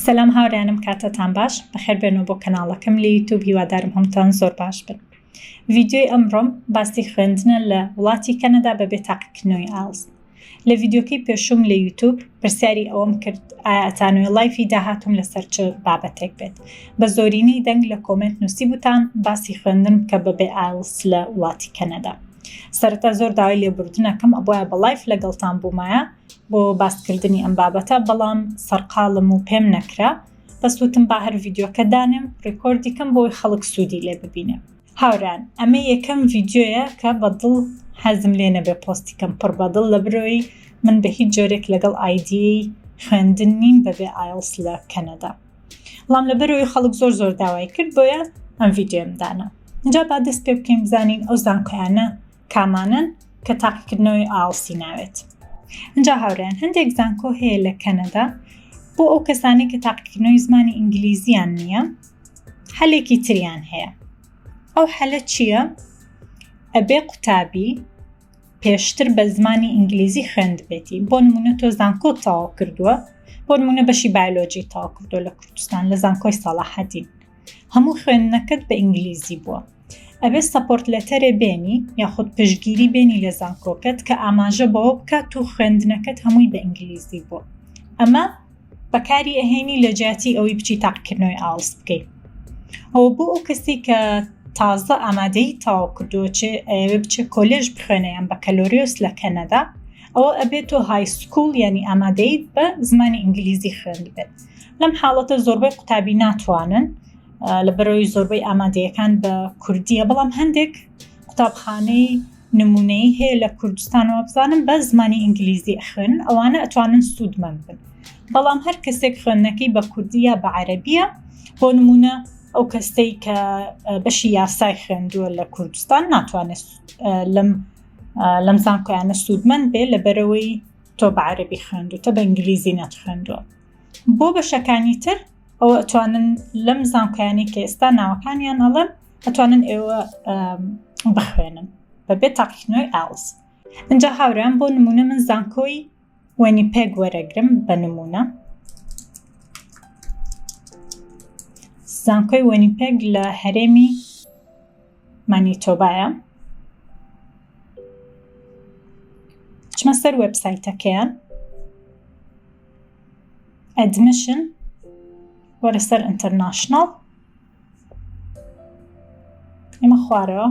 سەلام هاورێیانم کاتتان باش بەخێر بێنەوە بۆ کەناڵەکەم لە یوتوب هیوادارم هەمووتان زۆر باش بن ڤیدیۆی ئەمڕۆم باسی خوێندنە لە وڵاتی کەنەدا بەبێ تاقیکردنەوەی IELTS لە ڤیدیۆکەی پێشووم لە یوتوب پرسیاری ئەوەم کرد ئایا ئەتانەوێ live ی داهاتووم لەسەر چ بابەتێک بێت بە زۆرینەی دەنگ لە comment نووسیبووتان باسی خوێندن بکە بەبێ IELTS لە وڵاتی کەنەدا سەرەتا زۆر داوای لێبوردنەکەم ئەبوایە بە live لەگەڵتان بوومایە بۆ باسکردنی ئەم بابەتە بەڵام سەرقاڵم و پێم نەکرا بەس وتم با هەر ڤیدیۆکە دانێم record ی کەم بۆی خەڵک سوودی لێ ببینێ. هاوران ئەمە یەکەم ڤیدیۆیە کە بە دڵ حەزم لێ نەبێ پۆستی کەم پڕ بە دڵ لە برۆی من بە هیچ جۆرێک لەگەڵ idea ی خوێندن نیم بەبێ IELTS لە کەنەدا بەڵام لە بەرەوەی خەڵک زۆر زۆر داوای کرد بۆیە ئەم ڤیدیۆم دانا اینجا با دەست پێ بکەین بزانین ئەو زانکۆیانە کامانەن کە تاقیکردنەوەی IELTS ی ناوێت. ئینجا هاورێیان هەندێک زانکۆ هەیە لە کەنەدا بۆ ئەو کەسانەی کە تاقیکردنەوەی زمانی ئینگلیزیان نییە حەلێکی تریان هەیە ئەو حەلە چییە؟ ئەبێ قوتابی پێشتر بە زمانی ئینگلیزی خوێندبێتی بۆ نمونە تۆ زانکۆ تەواو کردووە بۆ نمونە بەشی بایۆلۆجی تەواو کردووە لە کوردستان لە زانکۆی سەڵاحەدین هەموو خوێندنەکەت بە ئینگلیزی بووە ئەبێ support letter ێ بێنی یاخود پشتگیری بێنی لە زانکۆکەت کە ئاماژە بەوە بکات و خوێندنەکەت هەمووی بە ئینگلیزی بووە ئەمە بەکاری ئەهێنی لە جیاتی ئەوەی بچی تاقیکردنەوەی IELTS بکەی ئەوە بۆ ئەو کەسی کە تازە ئامادەی تەواو کردووە چێ ئەیەوێ بچێ کۆلێژ بخوێنێ یان بەکەلۆریۆس لە کەنەدا ئەوە ئەبێت تۆ high school یعنی ئامادەیت بە زمانی ئینگلیزی خوێندبێت لەم حاڵەتە زۆربەی قوتابی ناتوانن لەبەرەوەی زۆربەی ئامادەیەکان بە کوردیە بەڵام هەندێک قوتابخانەی نمونەی هەیە لە کوردستان وابزانم بە زمانی ئینگلیزی ئەخوێنن ئەوانە ئەتوانن سوودمەند بن بەڵام هەر کەسێک خوێندنەکەی بە کوردی یا بە عەرەبیە بۆ نمونە ئەو کەسەی کە بەشی یاسای خوێندووە لە کوردستان ناتوانێت لەم لەم زانکۆیانە سوودمەند بێ لەبەرەوەی تۆ بە عەرەبی خوێندوتە بە ئینگلیزی نەتخوێندووە بۆ بەشەکانی تر ئەوە ئەتوانن لەم زانکۆیانی کە ئێستا ناوەکانیان ئەڵێم ئەتوانن ئێوە بخوێنن بەبێ تاقیکردنەوەی IELTS ئینجا هاوران بۆ نمونە من زانکۆی وەنیپێگ وەرەگرم بە نمونە زانکۆی وەنیپێگ لە هەرێمی مانیتۆبایە چمە سەر وێبسایتەکەیان admission وەرە سەر international ئێمە خوارەوە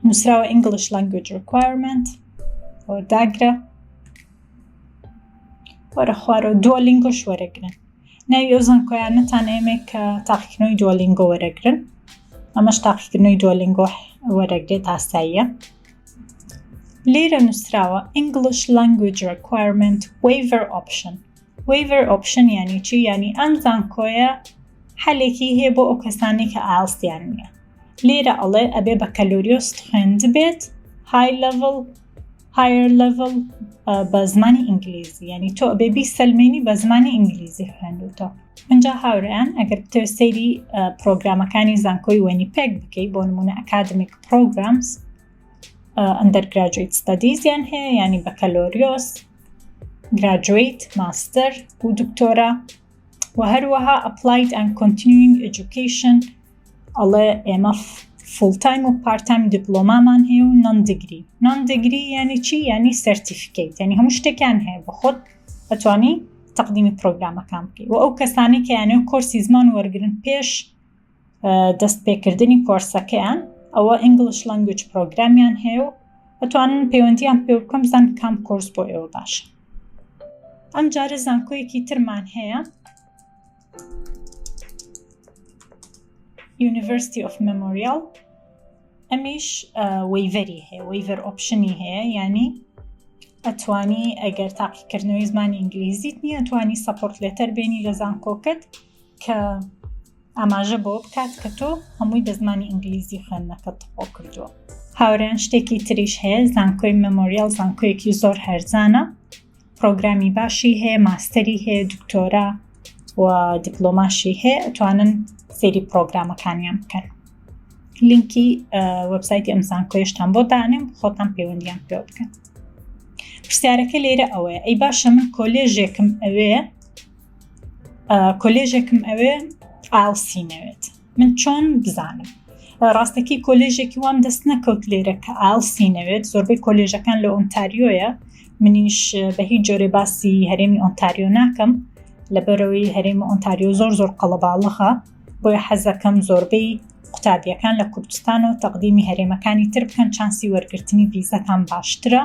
نووسراوە English Language Requirement داگرە وەرە خوارەوە Duolingo ش وەرەگرن ناوی ئەو زانکۆیانەتان ئێمێک کە تاقیکردنەوەی Duolingo وەرەگرن ئەمەش تاقیکردنەوەی Duolingo وەرەگرێت ئاساییە لێرە نووسراوە English Language Requirement Waiver Option Waiver Option یانی چی؟ یانی ئەم زانکۆیە حەلێکی هەیە بۆ ئەو کەسانەی کە IELTS یان نییە لێرە ئەڵێ ئەبێ بەکەلۆریۆس خوێندبێت high level higher level بە زمانی ئینگلیزی یعنی تۆ ئەبێ بیسەلمێنی بە زمانی ئینگلیزی خوێندوتەوە ئینجا هاورێیان ئەگەر بتەوێت سەیری پرۆگرامەکانی زانکۆی وەنیپێک بکەی بۆ نمونە academic programs undergraduate studies یان هەیە ینی بەکەلۆریۆس graduate master و دکتۆرا و هەروەها applied and continuing education ئەڵێ ئێمە full time و part time دیپلۆمامان هەیە و non degree non degree یعنی چی یعنی certificate یعنی هەموو شتێکیان هەیە بە خۆت ئەتوانی تەقدیمی پرۆگرامەکان بکەیت و ئەو کەسانی کە یانەوە کۆرسی زمان وەرگن پێش دەست پێکردنی کۆرسەکەیان ئەوە English language program یان هەیە و ئەتوانن پەیوەندیان پێ بکەم زان کام کۆرس بۆ ئێوە باشە ئەم جارە زانکۆیەکی ترمان هەیە University of Memorial ئەمیش waiver ی هەیە waiver option ی هەیە ینی ئەتوانی ئەگەر تاقیکردنەوەی زمانی ئینگلیزیت نییە توانی support letter بێنی لە زانکۆکەت کە ئاماژە بەوە بکات کە تۆ هەمووی بە زمانی ئینگلیزی خوێندنەکەت تەواو کردووە. هاورێیان شتێکی تریش هەیە زانکۆی مێمۆریاڵ زانکۆیەکی زۆر هەرزانە پرۆگرامی باشی هەیە ماستەری هەیە دکتۆرا و دیپلۆماشی هەیە ئەتوانن سەیری پرۆگرامەکانیان بکەن لینکی وەبسایتی ئەم زانکۆیشتان بۆ دانێم خۆتان پەیوەندیان پێ بکەن پرسیارەکە لێرە ئەوەیە ئەی باشە من کۆلێژێکم ئەوێ. کۆلێژێکم ئەوێ IELTS ی نەوێت من چۆن بزانم ڕاستەکەی کۆلێژێکی وام دەست نەکەوت لێرە کە IELTS ی نەوێت زۆربەی کۆلێژەکان لە ئۆنتاریۆیە منیش بە هیچ جۆرێ باسی هەرێمی ئۆنتاریۆ ناکەم لەبەرەوەی هەرێمی ئۆنتاریۆ زۆر زۆر قەڵەباڵغە بۆیە حەزەکەم زۆربەی قوتابیەکان لە کوردستانەوە تەقدیمی هەرێمەکانی تر بکەن چانسی وەرگرتنی ڤیزەکان باشترە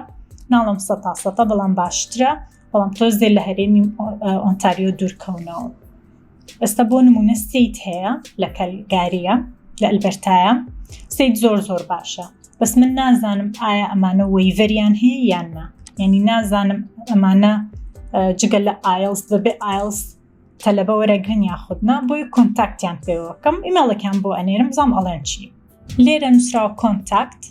ناڵم سەتا سەتە بەڵام باشترە بەڵام تۆزێ لە هەرێمی ئۆنتاریۆ دوورکەونەوە ئێستا بۆ نمونە SAIT هەیە لە کەلگاریە لە ئەلبەرتایە SAIT زۆر زۆر باشە بەس من نازانم ئایا ئەمانە waiver یان هەیە یان نا یعنی نازانم ئەمانە جگە لە IELTS بەبێ IELTS تەلەبە وەرەگرن یاخود نا بۆیە contact یان پێوەکەم ئیمێڵێکیان بۆ ئەنێرم بزانم ئەڵێن چی لێرە نووسراوە contact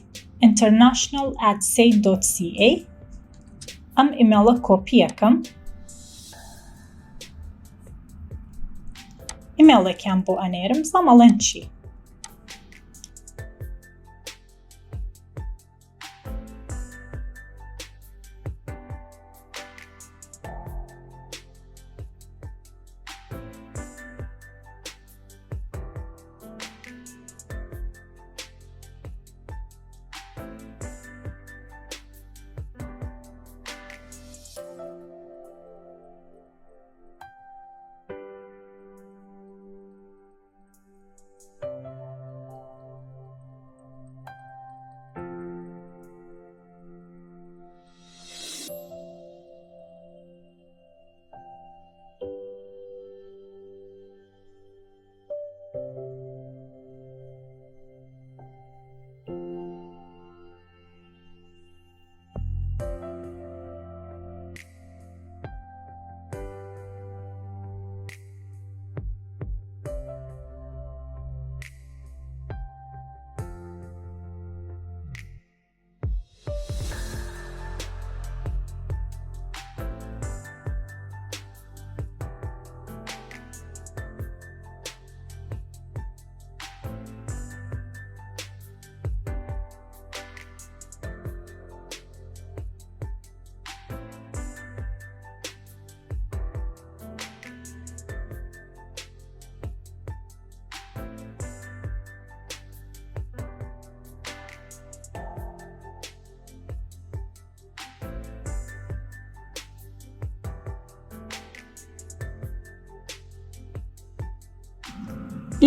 international at sait.ca ئەم ئیمێڵە کۆپیەکەم ئیمێڵێکیان بۆ ئەنێرم بزانم ئەڵێن چی.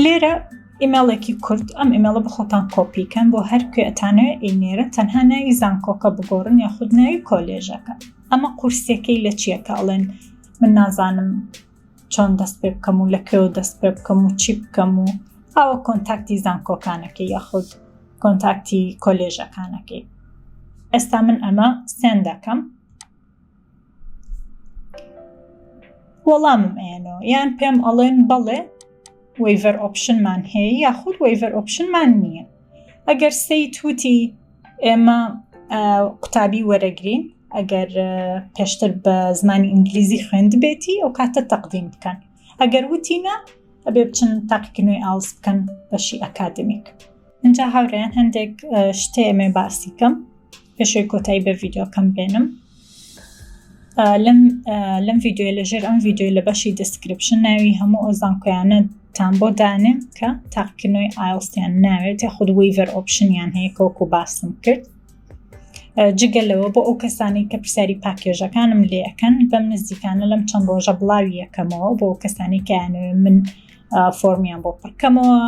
لێرە ئیمێڵێکی کورت ئەم ئیمێڵە بە خۆتان کۆپیکەن بۆ هەر کوێ ئەتانەوێ ئەینێرن تەنها ناوی زانکۆکە بگۆڕن یاخود ناوی کۆلێژەکە ئەمە قورسیەکەی لە چییە کە ئەڵێن من نازانم چۆن دەست پێ بکەم و لە کوێوە دەست پێ بکەم و چی بکەم و ئاوە contact ی زانکۆکانەکەی یاخود contact ی کۆلێژەکانەکەی ئێستا من ئەمە send دەکەم وەڵامم ئەیەنەوە یان پێم ئەڵێن بەڵێ waiver option مان هەیە یاخود waiver option مان نییە ئەگەر SAIT وتی ئێمە قوتابی وەرەگرین ئەگەر پێشتر بە زمانی ئینگلیزی خوێندبێتی ئەو کاتە تەقدیم بکەن ئەگەر وتی نا ئەبێ بچن تاقیکردنەوەی IELTS بکەن بەشی academic اینجا هاوڕێیان هەندێک شتێ ئەمێ باسی کەم پێشەوەی کۆتایی بە ڤیددیوکەم بێنم لەم لەم ڤیددیوی لەژێر ئەم ڤیددیوی لە بەشی description ناوی هەموو ئەو زانکۆیانە تان بۆ دانێم کە تاقیکردنەوەی IELTS یان ناوێت یاخود waiver option یان هەیە کە وەکو باسم کرد جگە لەوە بۆ ئەو کەسانی کە پرسیاری پاکێژەکانم لێ ئەەکەن بەم نزیکانە لەم چەند ڕۆژە بڵاوی یەکەمەوە بۆ کەسانی کەیانەوێ من فۆرمیان بۆ پڕکەمەوە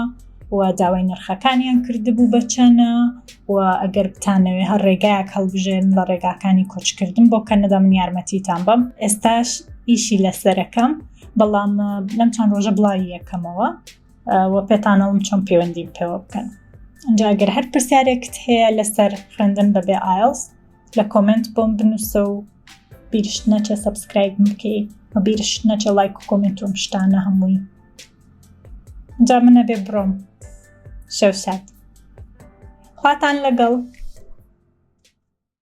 و داوای نرخەکانیان کردبوو بە چەنە و ئەگەر بتانەوێ هەر ڕێگایەک هەڵبژێرن لە ڕێگاکانی کۆچکردن بۆ کەنەدا من یارمەتیتان بەم ئێستاش ئیشی لەسەرەکەم بەڵام لەم چەند ڕۆژە بڵاوی یەکەمەوە و پێتانەڵم چۆن پەیوەندیم پێوە بکەن ئەجا گەر هەر پرسیارێکت هەیە لەسەر خوێندن بەبێ IELTS لە comment بۆم بنووسە و بیرشت نەچێ subscribe بکەی و بیرشت نەچێ لایک و comment و شتانە هەمووی جا منە بێ بڕۆم شەو شاد خواتان لەگەڵ.